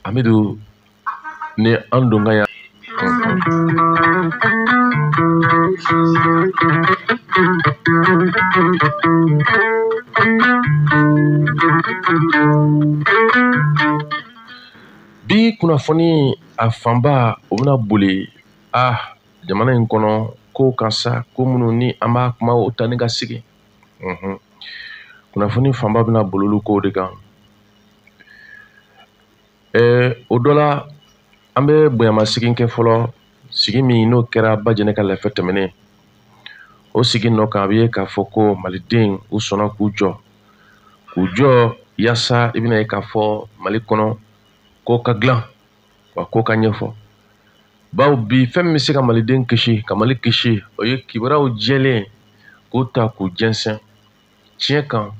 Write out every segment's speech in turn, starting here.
Amidu ni an donkan ya. Bi kunnafoni a fanba o bɛna boli jamana in kɔnɔ ko kan sa, ko minnu ni an b'a kumaw ta ni ka sigi. Kunnafoni fanba bɛna boli olu kow de kan. O dɔ la an bɛ bonyamasegin kɛ fɔlɔ, sigi min n'o kɛra Bajɛnɛ ka lɛfɛ tɛmɛnen. O sigi nɔ kan a bɛ ye k'a fɔ ko maliden u sɔnna k'u jɔ, k'u jɔ yaasa i bɛna ye k'a fɔ Mali kɔnɔ ko ka dilan, wa ko ka ɲɛfɔ. Bawo bi fɛn min bɛ se ka maliden kisi, ka Mali kisi, o ye kibaruyaw jɛlen k'u ta k'u jɛnsɛn tiɲɛ kan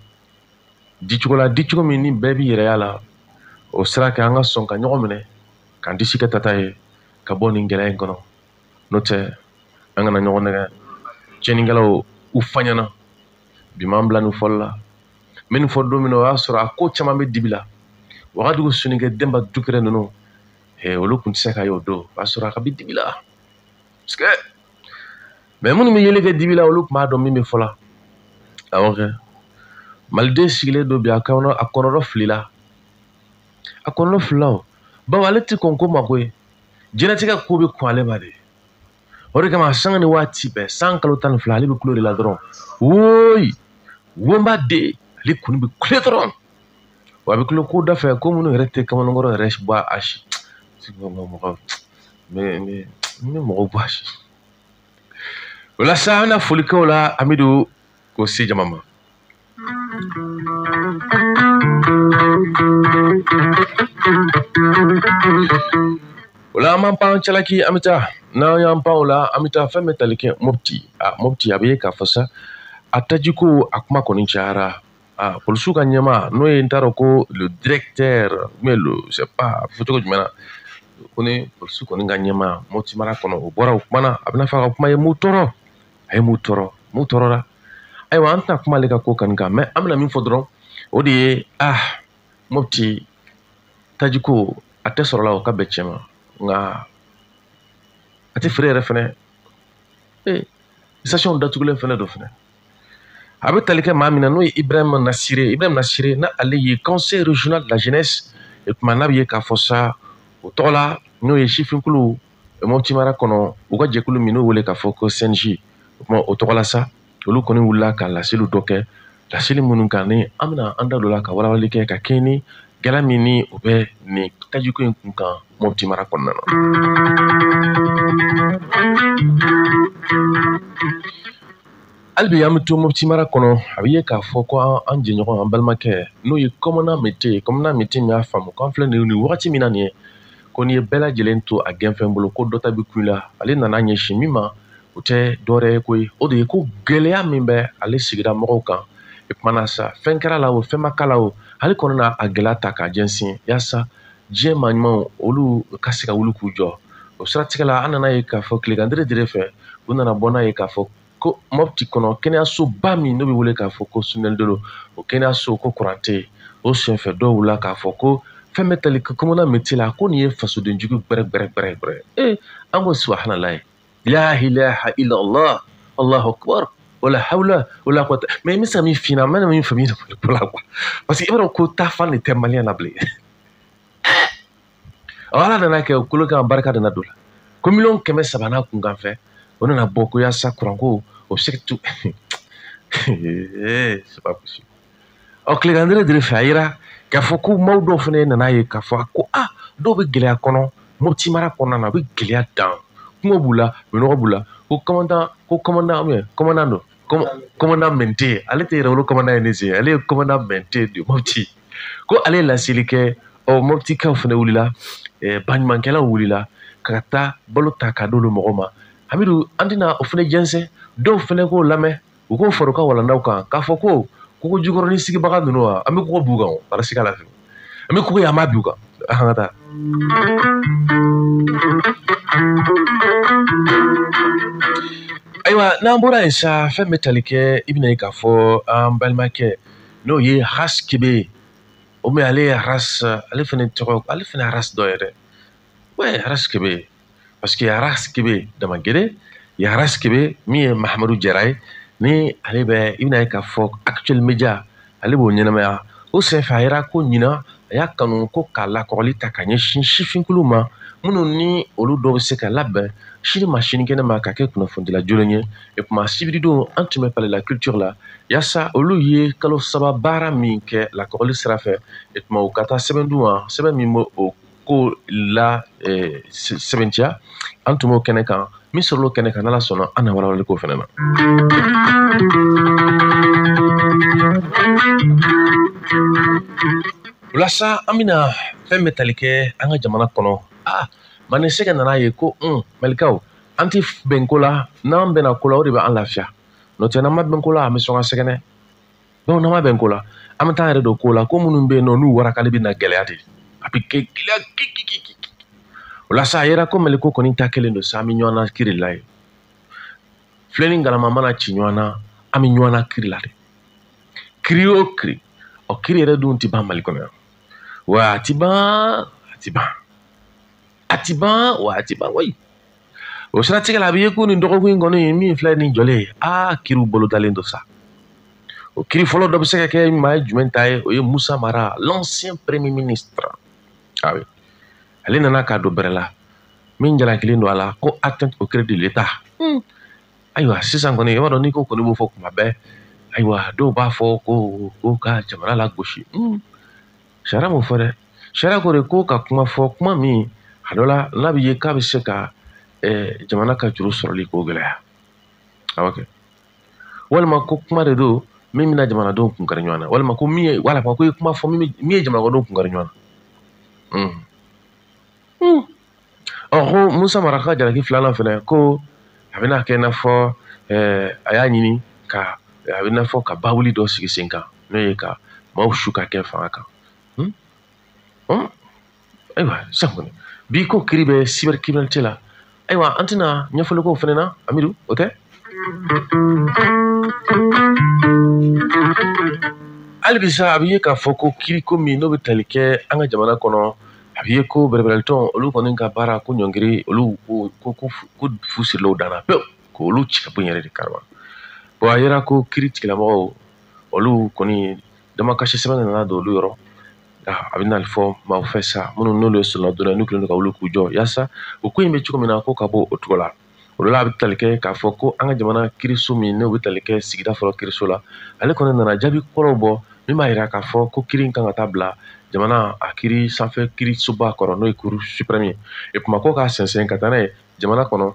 dicogo la, dicogo min ni bɛɛ b'i yɛrɛ y'a la. O sira kan an ka sɔn ka ɲɔgɔn minɛ k'an disi kɛ tata ye ka bɔ nin gɛlɛya in kɔnɔ. N'o tɛ an kana ɲɔgɔn nɛgɛ. Tiɲɛnikɛlaw u faɲana bi m'an bila nin fɔli la. N bɛ nin fɔ don min na o y'a sɔrɔ a ko caman bɛ dibi la. Wagadugu Soninke Denba Dukure ninnu, olu tun tɛ se ka ye o don, o y'a sɔrɔ a ka bi dibi la. Parce que mais minnu bɛ yeli kɛ dibi la, olu tun b'a dɔn min bɛ fɔ la. Awɔ kɛ, maliden sigilen don bi a kɔnɔ, a kɔnɔrɔ filila, a kɔnɔrɔ filila o. Bawo ale tɛ kɔn ko ma koyi, diɲɛlatigɛ ko bɛ kɔn ale ma de. O de kama sanga ni waati bɛɛ, san kalo 12 ale bɛ kulo de la dɔrɔn. Wooyi, wonba de, ale kɔni bɛ kule dɔrɔn. Wa a bɛ kulo ko da fɛ, ko minnu yɛrɛ tɛ kamalenkɔrɔ yɛrɛ bɔ a si. Mɔgɔ, n bɛ mɔgɔw bɔ a si. O la sa, an bɛna foli kɛ o la Amidu k'o se jama ma. O la an b'an pan Calaki, an bɛ taa. N'an y'an pan o la, an bɛ taa fɛn bɛ tali kɛ Mopti. Mopti a bɛ ye k'a fɔ sa, a tajiko a kuma kɔni cayara. Polisiw ka ɲɛmaa n'o ye n t'a dɔn ko le directeur ou bien le je sais pas a bɛ fɔ cogo jumɛn na, ko ni polisiw kɔni ka ɲɛmaa Mopti mara kɔnɔ, o bɔra o kuma na, a bɛna fɔ a ka kuma ye mun tɔɔrɔ, a ye mun tɔɔrɔ, mun tɔɔrɔra. Ayiwa an tɛna kuma ale ka ko kɔni kan, mais an bɛna min fɔ dɔrɔn o de ye Mopti tajiko a tɛ sɔrɔ la o ka bɛn tiɲɛ ma, nka a tɛ feere yɛrɛ fɛnɛ. Station datugulen fɛnɛ don fɛnɛ. A bɛ tali kɛ maa min na n'o ye Ibrahima Nasire. Ibrahima Nasire n'a ale ye conseil régional de la jeunesse, o tuma n'a bɛ ye k'a fɔ sa o tɔgɔ la n'o ye sifinkulu Mopti mara kɔnɔ, u ka jɛkulu min n'o wele k'a fɔ ko CNJ, o tuma o tɔgɔ la sa olu kɔni wulila ka laseliw dɔ kɛ, laseli minnu kan ni an bɛna an da don la ka walawalali kɛ ka kɛɲɛ ni gɛlɛya min ni o bɛ nin tajiko in kun kan Mopti mara kɔnɔna na. Hali bi an bɛ to Mopti mara kɔnɔ, a bɛ ye k'a fɔ ko an jɛɲɔgɔn, an balimakɛ n'o ye commandant Mete ye, commandant Mete min y'a faamu k'an filɛ nin wagati min na nin ye, ko n'i ye bɛɛ lajɛlen to a gɛnfɛn bolo ko dɔ ta bɛ kun i la. Ale nana ɲɛsin min ma, o tɛ dɔwɛrɛ ye koyi, o de ye ko gɛlɛya min bɛ ale sigida mɔgɔw kan. O kuma na sa, fɛn kɛra la o, fɛn ma k'a la o, ale kɔni na a gɛlɛya ta k'a jɛnsɛn yaasa diɲɛ maa ɲumanw olu ka se ka wuli k'u jɔ. O siratigɛ la, an nana ye k'a fɔ tilegan dere dere fɛ, u nana bɔ n'a ye k'a fɔ ko Mopti kɔnɔ kɛnɛyasoba min n'o bɛ wele k'a fɔ ko Sunɛndolo, o kɛnɛyaso ko kuran tɛ yen. O senfɛ dɔw wulila k'a fɔ ko fɛn bɛ tali kɛ commandant Mete la, ko nin ye fasoden jugu gbɛrɛ gbɛrɛ gbɛrɛ gbɛrɛ. An ko subahanallahi, la ilaha illallah, Allahu akbar, wala hawla wala quwwata. Mais n bɛ se ka min f'i ɲɛna, n bɛna min faamuya ko la quoi, parce que i b'a dɔn ko taafan de tɛ maliyɛn na bilen. Ala nana kɛ o kolo kan barika nana don la, ko miliyɔn 300 n'a kunkan fɛ, o nana bɔ ko yaasa kuranko o bɛ se ka tu. C'est pas possible. Tilegan dere dere fɛ a yira k'a fɔ ko maaw dɔw fana nana ye k'a fɔ ko dɔw bɛ gɛlɛya kɔnɔ Mopti mara kɔnɔna na, a bɛ gɛlɛya dan, kungo b'u la, minɔgɔ b'u la, ko commandant, ko commandant, ou bien commandant don, commandant Mente, ale tɛ yɛrɛwolo commandant ye ne se, ale ye commandant Mente de Mopti, ko ale ye laseli kɛ. Moptikaw fana wulila, baɲumankɛlaw wulila ka taa balo ta k'a d'olu mɔgɔw ma. Hamidu, an tɛna o fana jɛnsɛn, dɔw fana k'o lamɛn, u k'o fara u ka walandaw kan k'a fɔ ko kogo jukɔrɔnin sigibaga ninnu wa, an bɛ kogo b'u kan o, baara siga la fiyewu, an bɛ kogo ye, an b'a b'u kan. An ka taa. Ayiwa, n'an bɔra yen sa, fɛn bɛ tali kɛ i bɛna ye k'a fɔ an balimakɛ n'o ye Ras Kebe. O mais ale ye Ras, ale fɛnɛ tɔgɔ, ale fɛnɛ Ras dɔ ye dɛ. Ouais, Ras Kebe, parce que Ras Kebe Damagere, ya Ras Kebe min ye Mahamadu Jara ye, ni ale bɛ, i bɛna ye k'a fɔ Actuel Media, ale b'o ɲɛnamaya. O senfɛ a yera ko ɲinan a y'a kanu ko k'a lakɔrɔli ta ka ɲɛsin sifinkulu ma, minnu ni olu dɔw bɛ se ka labɛn sini ma sinikɛnɛ ma ka kɛ kunnafonidila jolen ye. E kuma sibiridon an tun bɛ Palais la Culture la, yaasa olu ye kalo 3 baara min kɛ lakɔrɔli sira fɛ, e tuma u ka taa sɛbɛn d'u ma, sɛbɛn min b'o o ko la sɛbɛntiya. An tun b'o kɛnɛ kan, min sɔrɔla o kɛnɛ kan, n'Ala sɔnna an na walawalali k'o fɛnɛ na. O la sa, an bɛna fɛn bɛ tali kɛ an ka jamana kɔnɔ. Manden sɛgɛ nana ye ko Malikaw, an tɛ bɛn ko la, n'an bɛnna ko la, o de bɛ an lafiya. N'o tɛ, n'an ma bɛn ko la, an bɛ sɔn ka sɛgɛn dɛ. Donc n'an ma bɛn ko la, an bɛ taa an yɛrɛ don ko la, ko minnu bɛ yen nɔ, n'u warakali bɛ na gɛlɛya de. A bɛ kɛ gɛlɛya kikikiki. O la sa, a yera ko Maliko kɔni ta kelen don sa, an bɛ ɲɔgɔn na kiri la ye. Filɛ ni galama mana ci ɲɔgɔn na, an bɛ ɲɔgɔn na kiri la de. Kiri o kiri, ɔ kiri yɛrɛ dun tɛ ban Mali kɔnɔ yan. Wa a ti ban, a ti ban. A ti ban, wa a ti ban koyi. O siratigɛ la, a bɛ ye ko nin dɔgɔkun in kɔni min filɛ nin jɔlen ye, kiriw bolo dalen don sa. O kiri fɔlɔ dɔ bɛ se ka kɛ maa ye jumɛn ta ye, o ye Musa Mara, l'ancien premier ministre. Ah oui. Ale nana k'a don bɛrɛ la, min jalakilen don a la ko atteinte au crédit de l'État. Ayiwa, sisan kɔni, i b'a dɔn n'i ko kɔni b'o fɔ kuma bɛɛ, ayiwa, dɔw b'a fɔ ko ka jamana lagosi. Sariya m'o fɔ dɛ. Sariya ko de ko ka kuma fɔ, kuma min a dɔ la n'a bɛ ye k'a bɛ se ka jamana ka juru sɔrɔli ko gɛlɛya. Awɔ kɛ. Walima ko kuma de don min bɛna jamanadenw kun kari ɲɔgɔn na, walima ko min ye, wala ko i ye kuma fɔ min ye jamanadenw kun kari ɲɔgɔn na. Ɔ ko Musa Mara ka jalaki filanan fɛnɛ, ko a bɛna kɛ i n'a fɔ, a y'a ɲini ka, a bɛ n'a fɔ ka bawuli dɔ sigi sen kan, n'o ye ka maaw su ka kɛ fanga kan. Ayiwa, sisan kɔni bi ko kiri bɛ cybercriminalité la. Ayiwa, an tɛna ɲɛfɔli k'o fɛnɛ na, Amidu, o tɛ? Hali bi sa, a bɛ ye k'a fɔ ko kiri ko min n'o bɛ tali kɛ an ka jamana kɔnɔ, a bɛ ye ko bɛrɛbɛrɛlitɔn olu kɔni ka baara ko ɲɔngiri, olu ko fu sirilaw danna pewu, k'olu ci ka bɔ yen yɛrɛ de karama. Bon, a yera ko kiri tigilamɔgɔw olu kɔni damakasi sɛbɛn nana don olu yɔrɔ. A bɛ na fɔ maaw fɛ sa, minnu n'olu ye solonadonna n'u kɛlen don ka wuli k'u jɔ yaasa o ko in bɛ cogo min na ko ka bɔ o cogo la. O la a bɛ tali kɛ k'a fɔ ko an ka jamana kiriso min n'o bɛ tali kɛ sigida fɔlɔ kiriso la, ale kɔni nana jaabi kɔrɔw bɔ min b'a yira k'a fɔ ko kiri in kan ka taa bila jamana a kiri sanfɛ kirisoba kɔrɔ, n'o ye cour suprême ye. E kuma ko k'a sɛnsɛn ka taa n'a ye jamana kɔnɔ.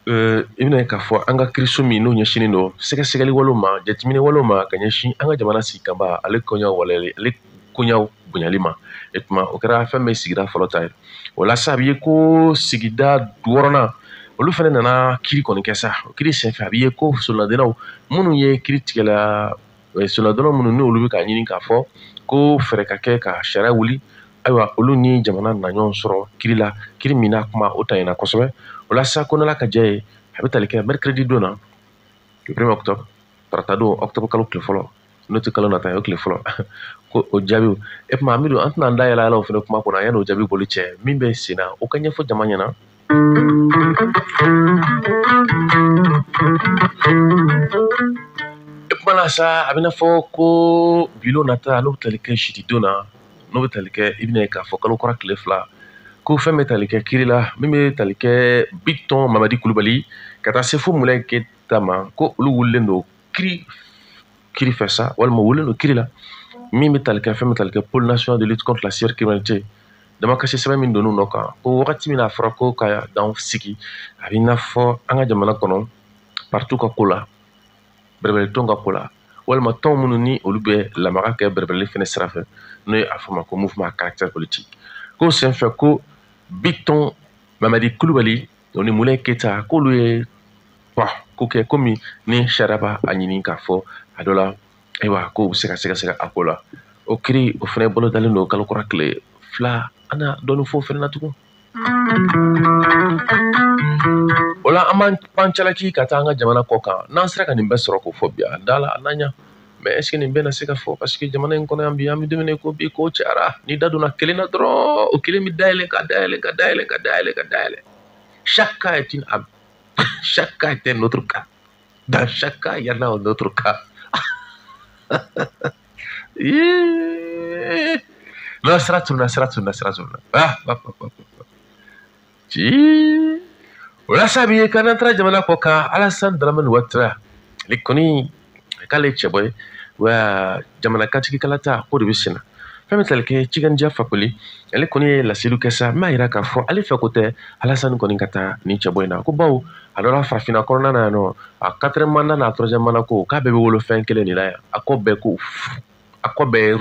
I bɛna ye k'a fɔ an ka kiriso min n'o ɲɛsinnen don sɛgɛsɛgɛli walew ma, jateminɛ walew ma ka ɲɛsin an ka jamana sigikanba ale koɲaw waleyali, ale koɲaw bonyali ma. E tuma o kɛra fɛn bɛ sigida fɔlɔ ta ye. O la sa, a bɛ ye ko sigida wɔɔrɔnan olu fɛnɛ nana kiri kɔni kɛ sa. O kiri senfɛ a bɛ ye ko solonadonnaw minnu ye kiri tigɛla, solonadonnaw minnu n'olu bɛ k'a ɲini k'a fɔ ko fɛɛrɛ ka kɛ ka sariya wuli, ayiwa, olu ni jamana nana ɲɔgɔn sɔrɔ kiri la, kiri min n'a kuma o tanyana kosɛbɛ. O la sa, ko n'Ala ka jɛ ye, a bɛ tali kɛ mercredi don na, le premier octobre, tarata don, octobre kalo tile fɔlɔ, n'o tɛ kalo nata ye, o tile fɔlɔ, ko o jaabiw. E tuma Amidu, an tɛna an da yɛlɛ ala o fɛnɛ kuma kɔnɔ, yanni o jaabi bɔli cɛ, min bɛ sen na, o ka ɲɛfɔ jama ɲɛna. E kuma na sa, a bɛna fɔ ko bilo nata, n'o bɛ tali kɛ sitidon na, n'o bɛ tali kɛ, i bɛna ye k'a fɔ kalo kura tile 2, ko fɛn bɛ tali kɛ kiri la, min bɛ tali kɛ Bitɔn Mamadi Kulubali ka taa se fo Mulayi Keyita ma, ko olu wulilen don kiri fɛ sa, walima wulilen don kiri la, min bɛ tali kɛ, fɛn bɛ tali kɛ Pôle national de lutte contre la cybercriminalité. Damakasi sɛbɛn min donn'u nɔ kan, ko wagati min na a fɔra ko ka dan sigi, a bɛ i n'a fɔ an ka jamana kɔnɔ partout ka ko la, bɛrɛbɛrɛtɔn ka ko la, walima tɔn minnu ni olu bɛ lamaga kɛ bɛrɛbɛrɛli fɛnɛ sira fɛ, n'o ye a fɔ ma ko mouvement à caractère politique. K'o senfɛ ko Bitɔn Mamadi Kulubali o ni Mulayi Keyita k'olu ye ko kɛ komi ni sariya b'a ɲini k'a fɔ a dɔ la, ayiwa, k'o bɛ se ka sɛgɛsɛgɛ a ko la. O kiri o fɛnɛ bolo dalen don kalo kura tile 2, an na dɔɔnin fɔ o fɛnɛ na tugun. O la an b'an pan calaki ka taa an ka jamana kɔ kan, n'an sera ka nin bɛɛ sɔrɔ k'o fɔ bi, a da la a n'an ɲa. Mais est ce que nin bɛɛ na se ka fɔ? Parce que jamana in kɔnɔ yan bi, an bɛ don min na i ko bi, ko cayara. N'i da donna kelen na dɔrɔn, o kelen bɛ dayɛlɛ ka dayɛlɛ ka dayɛlɛ ka dayɛlɛ ka dayɛlɛ. Chaque cas est une âme, chaque cas est un autre cas, dans chaque cas il y en a un autre cas. Non, sira tununa, sira tununa, sira tununa. Ah, ah, ah, ah. Ci o la sa bi ye k'an taara jamana kɔ kan. Alassane Dramane Ouattara, ale kɔni k'ale cɛbɔ ye wa jamana kantigi kalata ko de bɛ sen na. Fɛn bɛ tali kɛ Tigandiya Fakoli, ale kɔni ye laseliw kɛ sa, min b'a yira k'a fɔ ale fɛ ko tɛ Alassane kɔni ka taa nin cɛbɔ in na, ko bawo a dɔ la farafinna kɔnɔna na yan nɔ, a quatrième mandat n'a troisième mandat ko k'a bɛɛ bɛ wolo fɛn kelen de la yan. A ko bɛɛ ko a ko bɛɛ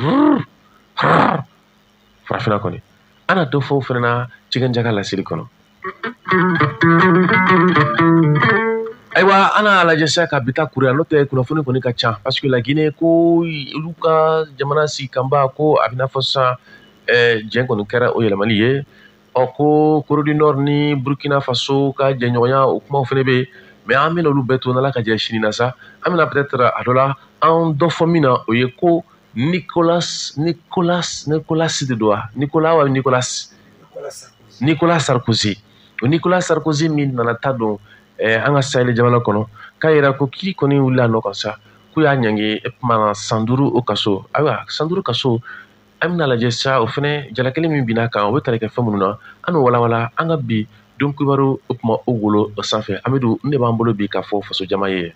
farafinna kɔni. An na dɔ fɔ o fana na Tigandiya ka laseli kɔnɔ. Ayiwa, an n'a lajɛ sa ka bi ta kuruya, n'o tɛ kunnafoni kɔni ka ca, parce que la Guinée ko olu ka jamana sigikanba ko a bɛ n'a fɔ sisan jɛn kɔni kɛra o yɛlɛmali ye. Ɔ ko Corée du Nord ni Burkina Faso ka jɛɲɔgɔnya, o kumaw fana bɛ yen, mais an bɛna olu bɛɛ to n'Ala ka jɛ sini na sa. An bɛna peut-être a dɔ la an dɔ fɔ min na, o ye ko Nicolas Nicolas Nicolas de don wa, Nicolas wa Nicolas Nicolas Sarkozy. O Nicolas Sarkozy min nana ta don an ka Sahel jamana kɔnɔ, k'a yira ko kiri kɔni wulila a nɔ kan sa, k'u y'a ɲangi kuma san 5 o kaso. Ayiwa, san 5 kaso, an bɛna lajɛ sa o fɛnɛ jalakili min binna kan, o bɛ tali kɛ fɛn minnu na, an n'o walawala an ka bi don kibaru o kuma o wolo o sanfɛ. Amidu, ne b'an bolo bi k'a fɔ faso jama ye.